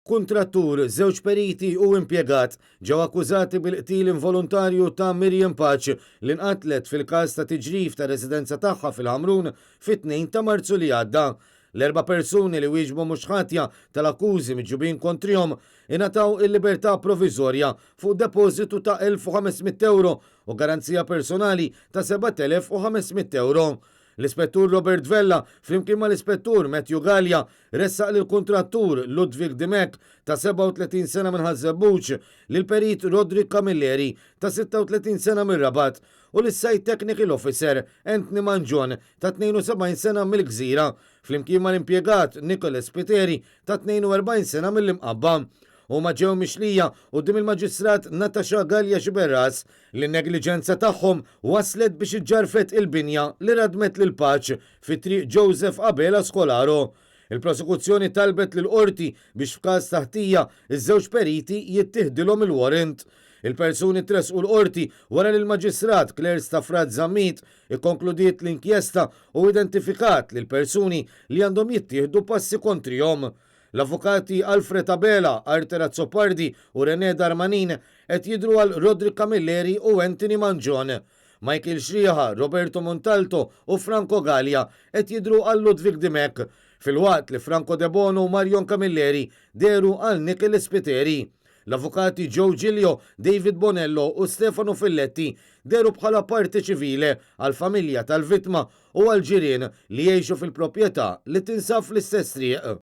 Kuntrattur, żewġ periti u impjegat ġew akkużati bil-qtil involontarju ta' Miriam Pace li nqatlet fil-każ ta' tiġrif ta' residenza tagħha fil-Ħamrun fit-2 ta' Marzu li għadda. L-erba' persuni li wieġbu mhux ħatja tal-akkużi miġjubin kontrihom ingħataw il-libertà proviżorja fuq depożitu ta' 1,500 ewro u garanzija personali ta' 7,500 ewro. L-Ispettur Robert Vella flimkien mal-Ispettur Matthew Galea ressaq lill-kuntrattur Ludwig Dimech ta' 37 sena minn Ħaż-Żebbuġ, lill-Perit Roderick Camilleri ta' 36 sena mir-Rabat u lis-Site Technical Officer Anthony Mangion ta' 72 sena mill-Gżira flimkien mal-impjegat Nicholas Spiteri ta' 42 sena mill-Imqabba. Huma ġew mixlija quddiem il-Maġistrat Natasha Galea Sciberras li n-negliġenza tagħhom wasslet biex iġġarfet il-binja li radmet lil Pace fi Triq Joseph Abela Scolaro. Il-prosekuzzjoni talbet lill-Qorti biex f'każ ta' ħtija ż-żewġ periti jittieħdilhom il-warrant. Il-persuni tressqu l-Qorti wara li l-Maġistrat Claire Stafrace Zammit ikkonkludiet l-inkjesta u identifikat lill-persuni li għandhom jittieħdu passi kontrihom. L-avukati Alfred Abela, Arthur Azzopardi u René Darmanin qed jidhru għal Roderick Camilleri u Anthony Mangion. Michael Xrieha, Roberto Montalto u Franco Galea qed jidhru għal Ludwig Dimech, filwaqt li Franco Debono u Marion Camilleri dehru għal Nicholas Spiteri. L-avukati Joe Giglio, David Bonello u Stefano Filletti dehru bħala parte civile għall-familja tal-vittma u għall-ġirien li jgħixu fil-proprjetà li tinsab fl-istess triq.